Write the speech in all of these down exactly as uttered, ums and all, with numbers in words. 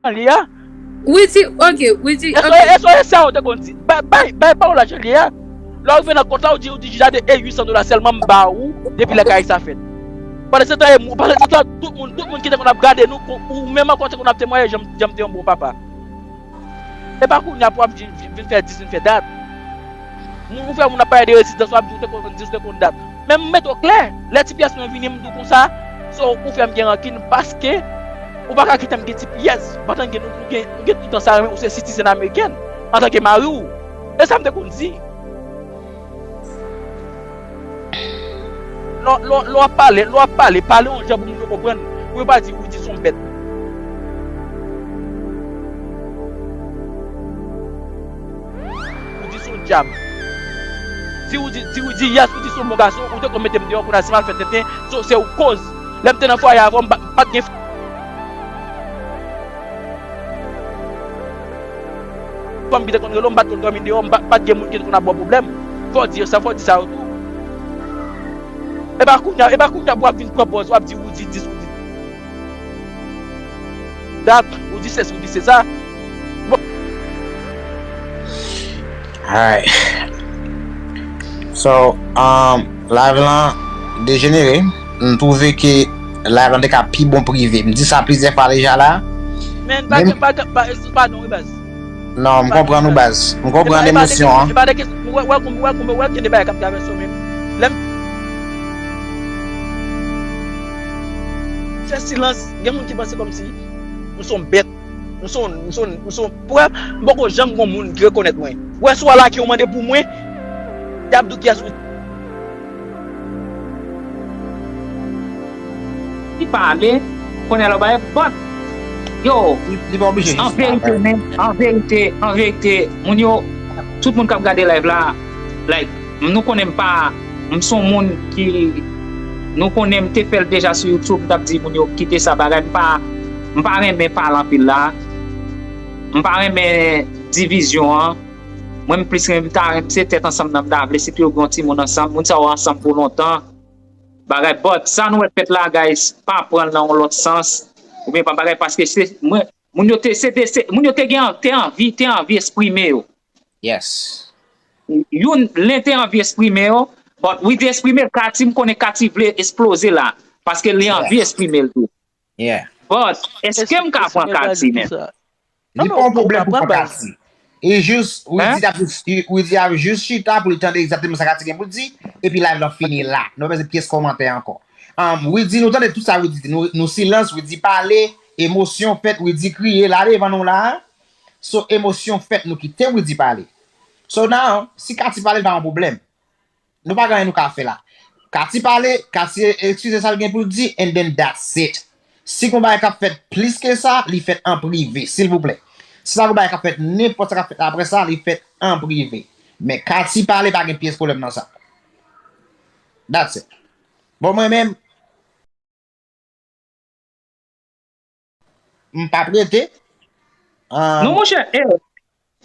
Jan li a. Wi, di, ok, wi, di, ok. Èske, èske se sa ou te konn di? Bay, bay, bay pawòl la jan li a. Lè w rive nan kont la, ou di, ou di, Jade, e uit san dola sèlman m ba ou depi lè kay sa fèt. Pandan se tan, e mou-, pandan se tan, tout moun, tout moun ki te konn ap gade nou, kon, ou menm ankò te konn ap temwaye, jan m, jan m te yon bon papa. E pa kounye a pou w ap vin, vin, vin fè dis, vin fè dat. Moun, ou fè moun ap pale de rezistans, w ap di ou te konn dis, ou te konn dat. Men m mete w klè, lè ti pyès mwen vini, m di w konsa, so ou fè m gen rankin paske ou pa ka kite m gen ti pyès. Pandan gen nou, nou gen, nou gen tout tan sa renmen, ou se citizen american antanke mari w. E sa m te konn di. Lè, lè, lè w ap pale, lè w ap pale, pale yon jan pou moun yo konprann. Pou yo pa di Rudy se yon bèt. Rudy se yon dyab. Si Rudy, si Rudy, yes, Rudy se yon bon gason, ou te konn mete m deyò, kounye a si m al fè tenten, se, se ou koz. Lè m te nan fwaye avè w, m pa, m pa t gen fanm ki te konn rele w, m pa t konn dòmi deyò, m pa, pa t gen moun ki te konn ap ba w pwoblèm. Fò w di yo sa, fò w di sa yo tou. E pa kounye a, e pa kounye a pou w ap vin pran pòz, w ap di Rudy dis, Rudy dat, Rudy sesi, Rudy sesa. Bon. Alright. So, um, live lan dejenere. M twouve ke live lan te ka pi bon prive. M di sa plizyè fwa deja la. Men, pa, pa, pa, pa, pa, non, wi, baz. Non, m konprann ou, baz. M konprann emosyon an. E pa de kesyon, e pa de kesyon. Wè, wè, wè, wè, wè, gen de bagay k ap travèse w menm. Lè m fè silans, gen moun ki panse kòmsi m se yon bèt. M se yon, m se yon, m se yon, pou wè, m poko janm gon moun ki rekonèt mwen. Wè, si w al lage yon mande pou mwen, y ap di w kiyès ou. Li pale, kounye a l ap bay bòt. Yo, li, li pa oblije an jis la, verite, men, an verite, an verite, moun yo, tout moun k ap gade live la, like, nou konnen m pa, m se yon moun ki, nou konnen m te fè l deja sou YouTube, m t ap di moun yo kite sa bagay, m pa, m pa renmen pale anpil la. M pa renmen divizyon an. Mwen, m plis renmen, m ta renmen se tèt ansanm nan m ta vle, sitou yo gen yon timoun ansanm, moun sa yo ansanm pou lontan. Bagay, but sa nou wè fèt la, guys, pa pran l nan yon lòt sans, oubyen pa bagay, paske se, mwen, moun yo te, se te, se, moun yo te gen, te anvi, te anvi eksprime yo. Yes. Youn, len te anvi eksprime yo, but Rudy eksprime l, Katy, m konnen Katy vle eksploze la, paske li anvi eksprime l tou. Yeah. But, èske m ka pran Katy menm? Li pa yon pwoblèm pou pran Katy. E jis, Rudy ap jis, Rudy ap jis chita pou li tande egzakteman sa Katy gen pou l di, epi live lan fini la. Nou pa bezwen pyès kòmantè ankò. Um, Rudy, nou tande tout sa Rudy di. Nou, nou silans, Rudy pale, emosyon fèt, Rudy kriye la devan nou la. So, emosyon fèt, nou kite Rudy pale. So now, si Katy pale, l pa yon pwoblèm. Nou pa gen anyen nou ka fè la. Katy pale, Katy eskize sa l gen pou l di, and then that's it. Si gon bagay k ap fèt plis ke sa, li fèt an prive, silvouplè. Si sa gon bagay k ap fèt, nenpòt sa k ap fèt apre sa, li fèt an prive. Men Katy pale, pa gen pyès pwoblèm nan sa. That's it. Bon, mwen menm, m p ap rete. Ah. Non, monchè, eh,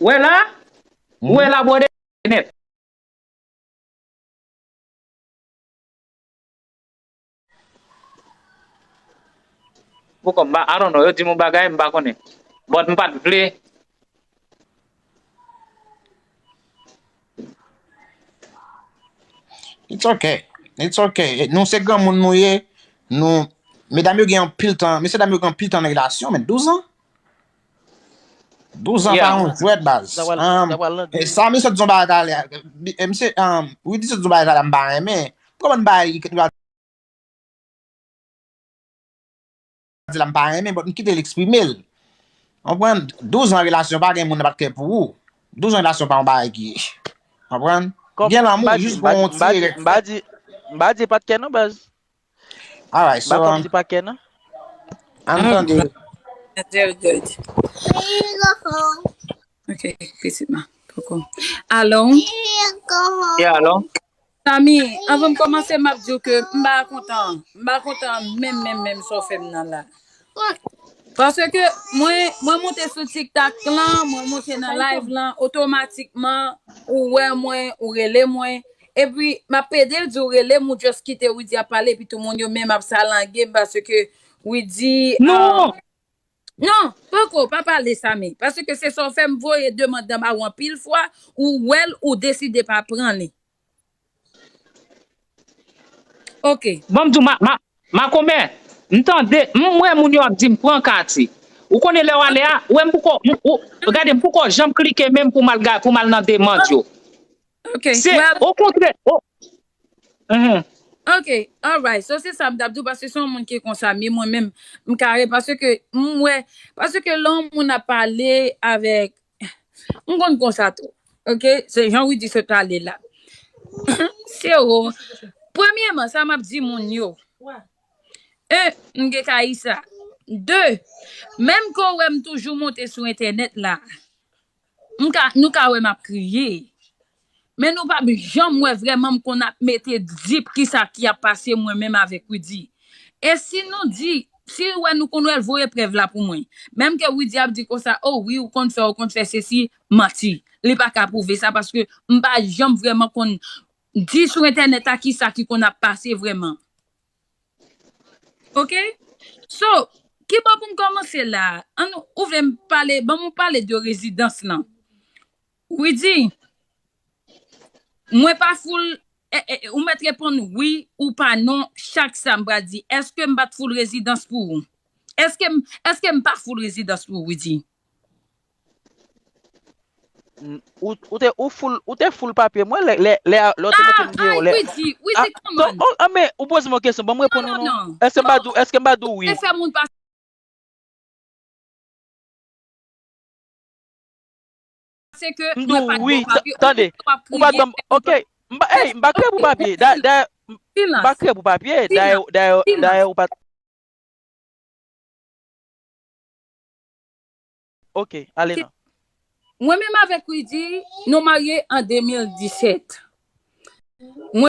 wè la, wè la, brother, nèt. Poko m pa, I don't know, yo di m yon bagay, m pa konnen. But m pa t vle. It's okay. It's okay. Nou se granmoun nou ye. Nou, medam yo gen anpil tan, mesye dam yo gen anpil tan nan relasyon, men douz an. Douz an pa yon jwèt, baz. Um, e sa, misye sot di yon bagay talè. E misye, um, Rudy sot di yon bagay talè, m pa renmen. Kòman bagay, di la m pa renmen, but m kite l eksprime l. Konprann? Douz an relasyon, pa gen moun nan pa t kè pou ou. Douz an relasyon pa yon bagay ki, konprann? Gen lanmou, jis gon ti erè. M pa di, m pa di pa t kè non, baz. Alright, so, um, m pa di pa kè non. Ann tande. Very good. Ok, pitit mwen. Poko. Alo? Yeah, alo? Samy, anvan m kòmanse, m ap di w ke m pa kontan. M pa kontan menm, menm, menm sa w fè m nan la. Paske mwen, mwen monte sou TikTok lan, mwen monte nan live lan, otomatikman, ou wè mwen, ou rele mwen. Epi, m ap pede l di w rele m, ou just kite Widy ap pale, epi tout moun yo menm ap salange m, paske Widy, non! Ah, Non, poko, pa pale Samy. Paske se sa w fè m voye demann nan ba ou anpil fwa, ou wè l, ou deside pa pran li. Ok. Bon, m di w, ma, ma, makomè, m tande, m wè moun yo ap di m pran Katy. Ou konnen lè w ale a, ou wè m poko, m, ou, gade, m poko janm klike menm pou m al, ga- pou m al nan demann yo. Ok. Se, well, okontrè, o, mhm. Ok, alright. So, se sa m t ap di w, paske se yon moun ki konsa, mi mwen menm, m kare, paske m wè, paske lè yon moun ap pale avèk, m konn konsa tou. Ok, se jan Widy sot pale la. Se o, premyèman, sa m ap di moun yo. E, m gen kay sa. De, menm ke w wè m toujou monte sou entènèt la, m ka, nou ka wè m ap kriye. Men nou p ap janm wè vrèman m konn ap mete di kisa ki ap pase mwen menm avèk Widy. E si nou di, si w wè nou konn wè l, voye prèv la pou mwen. Menm ke Widy ap di konsa, o wi, ou konn fè, ou konn fè sesi, manti. Li pa ka pwouve sa paske m pa janm vrèman konn di sou entènèt la kisa ki konn ap pase vrèman. Ok? So, ki bò pou m kòmanse la? Ann, ou vle m pale, ban m pale de rezidans lan. Widy, mwen pa full, e, e, ou mèt reponn wi ou pa non chak sa m pral di. Èske m pa t full rezidans pou ou? Èske m, èske m pa full rezidans pou ou, Widy? N- Ou, ou te ou full ou te full papye mwen lè lè lè lè w te mete m deyò lè Widy, Widy, come on. An men ou poze m yon kesyon, ban m reponn ou non. Èske m pa di w, èske m pa di w wi? Te fè moun pase ke M di w wi, tande. Ou pa t ban m, ok. M pa, ey, m pa kriye pou papye. Da, da, m pa kriye pou papye. Dayè, dayè, dayè, ou pa t. Ok, ale non. Mwen menm avèk Widy, nou marye an de mil disèt. Mwen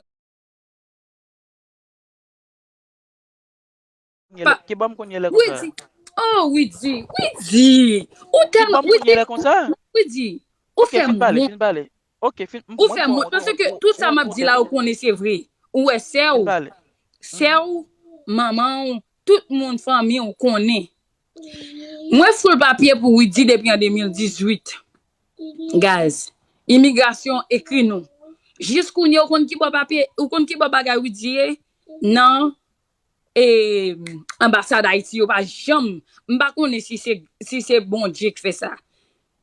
Ki ban m kounye lè konsa. Widy, oh Widy, Widy, ou tèlman, Widy, Widy, ou fè m wont. Ou fè m wont, paske tout sa m ap di la, ou konnen se vre. Ou wè sè w, sè w, manman w, tout moun fanmi w konnen. Mwen full papye pou Widy depi an de mil dizuit. Guys, imigrasyon ekri nou. Jis kounye ou konn ki bò papye, ou konn ki bò bagay Widy ye nan e, anbasad Ayiti yo pa janm, m pa konnen si se si se Bondye k fè sa.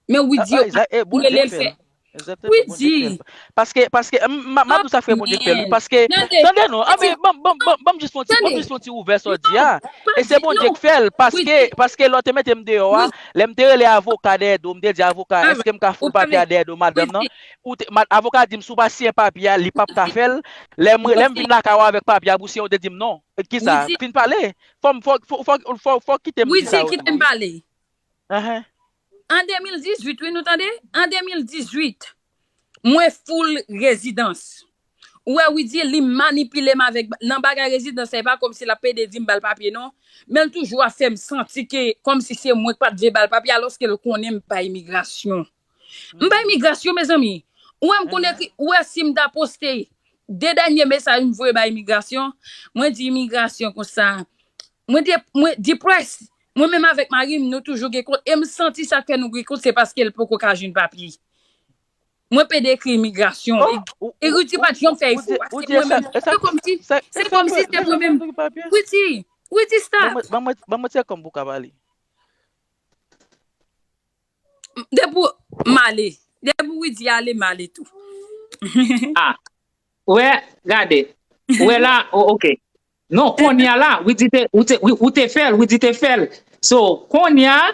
Men Widy yo pa rele l fè. Widy. Paske, paske, m ap di w sa frè Bondye k fè l wi, paske, tande non, anben, ban m jis fè yon ti, ban m jis fè yon ti ouvè sa w di a, e se Bondye k fè l, paske, paske lè w te mete m deyò a, lè m te rele avoka dèyè do, m te di avoka, èske m ka full papye a dèyè do madanm nan, avoka di m si w pa siyen papye a, li p ap ka fè l, lè m, lè m vin lakay ou avèk papye a pou siyen, ou te di m non, kisa, fin pale, fò m, fò, fò, fò, fò, fò kite m di sa yo. Widy, kite m pale. An de mil dizuit, wi, nou tande? An de mil dizuit, mwen full rezidans. Ou wè, Widy, li manipile m avèk, nan bagay rezidans la, e pa kòmsi l ap pede di m ba l papye, non. Men l toujou ap fè m santi ke, kòmsi se mwen k pa t vle ba l papye, alòske l konnen m pa imigrasyon. M pa imigrasyon, mezanmi. Ou wè m konn ekri, ou wè si m ta poste de dènye mesaj m voye ba imigrasyon, mwen di imigrasyon konsa, mwen de, mwen depressed. Mwen menm avèk mari m, nou toujou gen kont. E m santi sa k fè nou gen kont, se paske l poko ka jwenn papye. Mwen pede ekri imigrasyon. E Rudy pa t janm fè efò. Se mwen menm. Se kòmsi, se kòmsi se mwen menm. Rudy, Rudy, stop. Ban mwen, ban mwen ti kòm pou ka pale. Depi m ale. Depi Widy ale, m ale tou. Ah. Ou wè, gade. Ou wè la, oh, ok. Non, kounye a la, Widy te, ou te, ou te fè l, Widy te fè l. So, kounye a,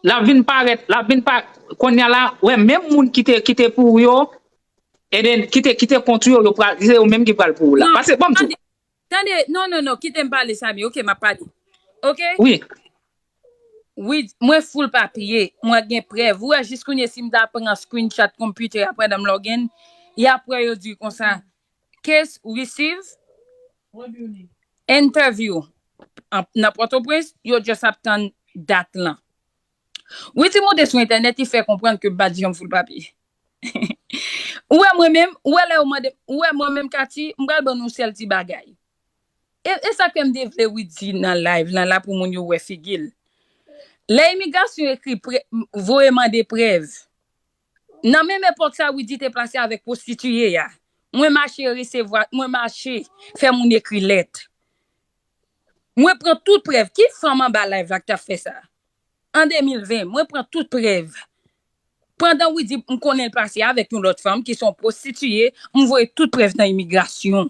l ap vin parèt, l ap vin pa, kounye a la, ou wè, menm moun ki te, ki te pou ou yo, e then, ki te, ki te kont ou yo, yo pral, se yo menm ki pral pou ou la. Pase, ban m di w. Tande, non, non, non, kite m pale, Samy. Ok, m ap pale. Ok? Wi. Wi, mwen full papye. Mwen gen prèv. Ou wè, jis kounye si m ta pran screenshot konpitè a pandan m login, y ap wè yo di konsa, case receive, interview. Nan Pòtoprens, yo just ap tann dat lan. Widy monte sou entènèt, li fè konprann ke m pa t janm full papye. Ou wè mwen menm, ou wè lè yo mande, ou wè mwen menm Katy, m pral ban nou sèl ti bagay. E, e sa k fè m te vle Widy nan live lan la pou moun yo wè figi l. Lè imigrasyon ekri pre- voye mande prèv. Nan menm epòk sa Widy te plase avèk pwostitiye a. Mwen mache resevwa, mwen mache fè moun ekri lèt. Mwen pran tout prèv. Ki fanm anba live la ki t ap fè sa? An de mil ven, mwen pran tout prèv. Pandan Widy, m konnen l plase avèk yon lòt fanm ki se yon pwostitiye, m voye tout prèv nan imigrasyon.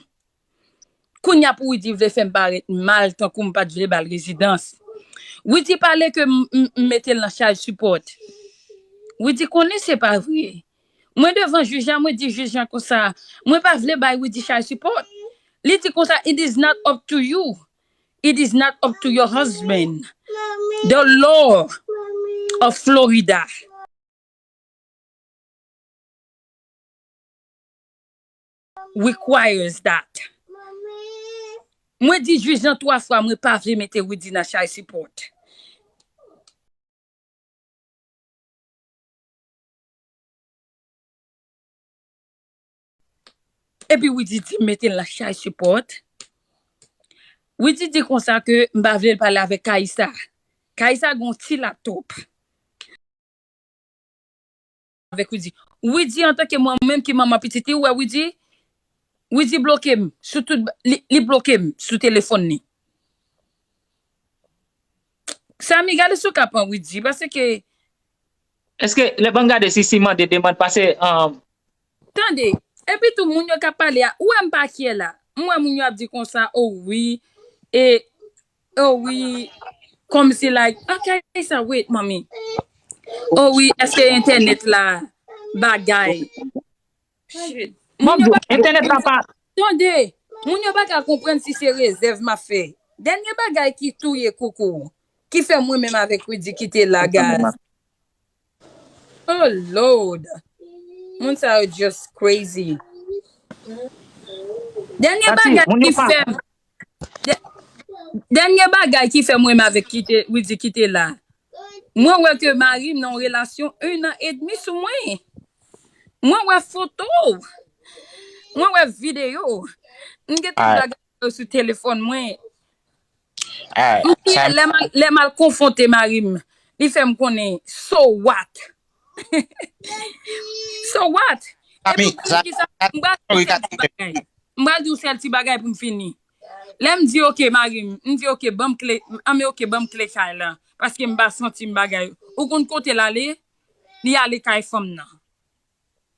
Kounye a pou Widy vle fè m parèt mal tankou m pa t vle ba l rezidans. Widy pale ke m, m, m mete l nan child support. Widy konnen se pa vre. Mwen devan jij la, mwen di jij la konsa, mwen pa vle bay Widy child support. Li di konsa, it is not up to you. It is not up to your husband. The law of Florida requires that. Mwen di jij lan twa fwa, mwen pa vle mete Widy nan child support. Epi Widy di m mete l nan child support. Widy di konsa ke m pa vle l pale avèk Kayisa. Kayisa gen yon ti laptop. Avèk Widy. Widy antanke mwen menm ki manman pitit li, ou wè Widy, Widy bloke m sou tout, li, li bloke m sou telefòn li. Samy, gade si w ka pran Widy, paske Èske, lè, ban m gade si, si mande demann pase, um, Tande, epi tou moun yo k ap pale a, ou wè m pa kyè la. M wè moun yo ap di konsa, oh wi, e, oh wi, kòmsi like, okay, sa, wait, manmi. Oh wi, èske entènèt la bagay? Shit. Moun yo pa ka konprann. Tande, moun yo pa ka konprann si se rezèv m ap fè. Dènye bagay ki touye Koukou, ki fè mwen menm avèk Widy kite la, guys. Oh Lord. Moun sa yo just crazy. Dènye bagay ki fè m, dè- dènye bagay ki fè mwen menm avèk kite, Widy kite la. Mwen wè ke mari m nan yon relasyon un an edmi sou mwen. Mwen wè foto. Mwen wè videyo. M gen tout bagay yo sou telefòn mwen. M kriye lè m al, lè m al konfwonte mari m. Li fè m konnen, so what? So what? Epi w konnen kisa, m pral di w sèl ti bagay. M pral di w sèl ti bagay pou m fini. Lè m di, "Ok, mari m," m di, "Ok, ban m kle, anmen, ok, ban m kle kay la." Paske m pa santi m bagay. Ou konn kote l ale? Li ale kay fanm nan.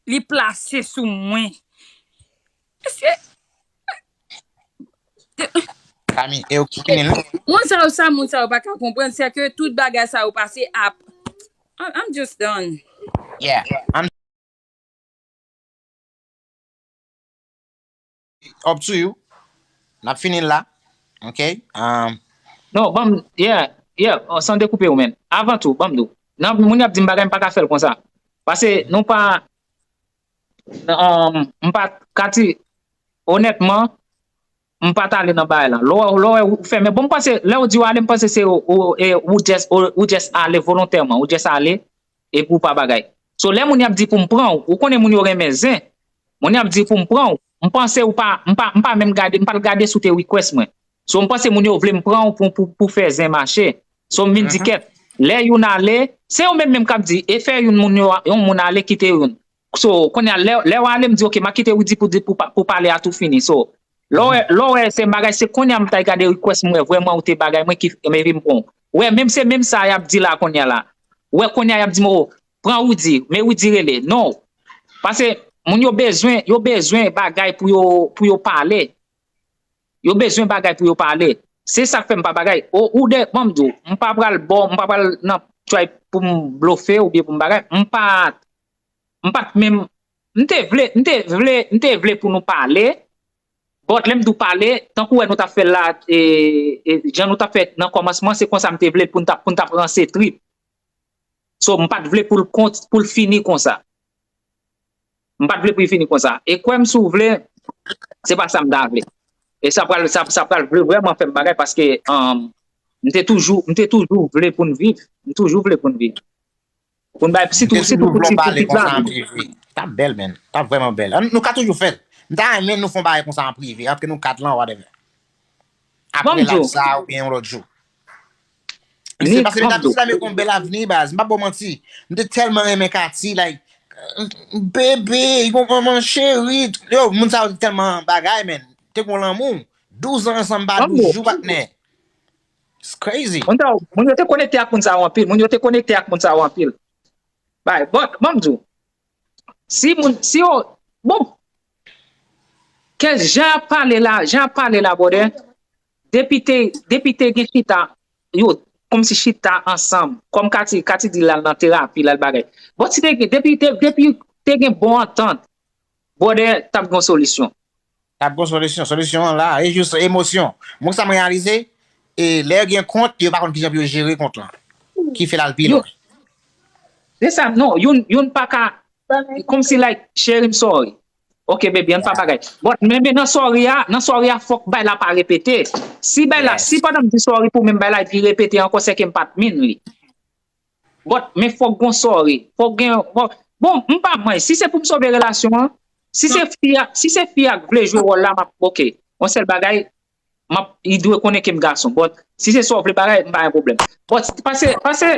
Li plase sou mwen. Mesye, Kami, e ou ki fini l? Moun sa yo, sa moun sa yo pa ka konprann, se ke tout bagay sa yo pase ap. I'm, I'm just done. Yeah, I'm up to you. N ap fini l la. Ok? Um, Non, ban m, yeah, yeah, oh, san dekoupe ou, men. Avan tou, ban m di w. Nan, moun y ap di m bagay, m pa ka fè l konsa. Paske nou pa, um, m pa, Kati, onètman, m pa t ale nan bagay lan. Lè w, lè w fèmen, bon, m panse, lè w di w ale, m panse se ou, ou, e, ou just, ou, ou just ale volontèman, ou just ale, epi w pa bagay. So, lè moun y ap di pou m pran w, ou konnen moun yo renmen zen. Moun y ap di pou m pran w, m panse ou pa, m pa, m pa menm gade, m pa t gade si w te request mwen. So, m panse moun yo vle m pran w pou, pou, pou fè zen mache. So, m vin di kèt, lè youn ale, se yo menm menm k ap di, e fè youn moun yo, yon moun ale kite youn. So, kounye a, lè, lè w ale, m di, "Ok, m a kite Widy pou, pou, pou pale a tou fini." So, lè w wè, lè w wè se bagay, se kounye a m t al gade request mwen, vrèman ou te bagay mwen ki, epi m pran w. Wè, menm se menm sa y ap di la kounye a la. Wè, kounye a y ap di m, "Oh, pran Widy, men Widy rele." Non. Paske moun yo bezwen, yo bezwen bagay pou yo, pou yo pale. Yo bezwen bagay pou yo pale. Se sa k fè m pa bagay. O, ou de, ban m di w, m pa pral ba w, m pa pral nan try pou m blofe oubyen pou m bagay. M pa, m pa t menm, m te vle, m te vle, m te vle pou nou pale. But lè m di w pale, tankou wè nou t ap fè l la, e, e, jan nou t ap fè nan kòmansman, se konsa m te vle l pou n t ap, pou n t ap ranse trip. So, m pa t vle pou l kont-, pou l fini konsa. M pa t vle pou l fini konsa. E kwè m, si w vle, se pa sa m ta vle. E sa pral, sa, sa pral vle vrèman fè m bagay paske, um, m te toujou, m te toujou vle pou n viv. M toujou vle pou n viv. Pou n bay, sitou, sitou pou ti, pou ti pale konsa an prive. T ap bèl, men. T ap vrèman bèl. Ann, nou ka toujou fè l. M ta renmen nou fè yon bagay konsa an prive, antre nou kat lan, whatever. Apre live sa, oubyen yon lòt jou. Se paske Katy la, men gon bèl avni, baz. M pa ba w manti. M te tèlman renmen Katy, like, bebe, gon manman cheri. Yo, moun sa yo te tèlman bagay, men. Te gon lanmou. Douz an ansanm, pa douz jou, patnè. It's crazy. Moun sa yo, moun yo te konekte ak moun sa yo anpil. Moun yo te konekte ak moun sa yo anpil. Bay, but, ban m di w, si moun, si yo, bon, ke jan ap pale la, jan ap pale la, brother, depi te, depi te gen chita, yo, kòmsi chita ansanm, kòm Katy, Katy di l al nan terapi, l al bagay. Bon, si te gen, depi te, depi te gen bon antant, brother, t ap gen solisyon. T ap gen solisyon. Solisyon an la, e jis emosyon. Mwen sa m reyalize, e lè gen kont, yo pa konn kijan pou yo jere kont lan. Ki fè l al pi lwen. Se sa, non, youn, youn pa ka, kòmsi like, cheri m sorry. Ok, baby, ann pa bagay. But, men, men nan sorry a, nan sorry a, fòk bay la pa repete. Si bay la, si pandan m di sorry pou menm bay la, epi repete ankò, se ke m pa t min li. But, men fòk gon sorry. Fòk gen, fòk, bon, m pa mwen, si se pou m sove relasyon an, si se fi a, si se fi a k vle jwe wòl la, m ap, ok. Yon sèl bagay, m ap, li dwe konnen ke m gason. But, si se sa w vle bagay, m pa gen pwoblèm. But, pase, pase,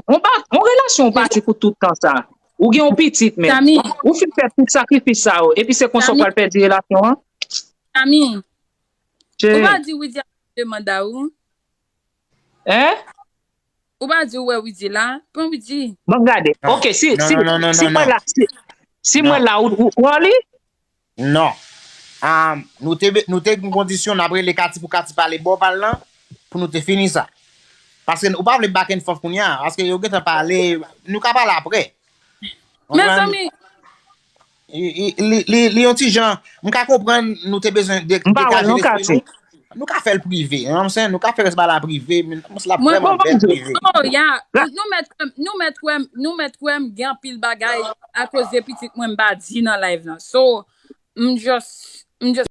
on, ba, on relasyon ou pati pou tout tan sa. Ou gen yon pitit, men. Ou fin fè tout sakrifis sa yo. Epi se konsa w pral pèdi relasyon an? Ou pa di Widy ap demanda ou? Hein? Ou pa di ou wè Widy la? Pran Widy. Bon, gade. Ok, si, si, si mwen la, si, si mwen la, ou, ou, ou li? Non. Ah, nou te, nou te gen kondisyon, n ap rele Katy pou Katy pale bò pa l lan, pou nou te fini sa. Paske ou pa vle back and forth kounye a, paske yo gentan pale, nou ka pale apre. Mezanmi. Li, li, li, li yon ti jan, m ka konprann nou te bezwen de, dekache lespri nou. Nou ka fè l prive, you know what I'm saying? Nou ka fè rès bagay la prive, men mwen la vrèman bèl prive. Oh, yeah. Nou mèt, nou mèt wè, nou mèt wè m gen anpil bagay akoz de pitit mwen m pa di nan live lan. So, m just, m just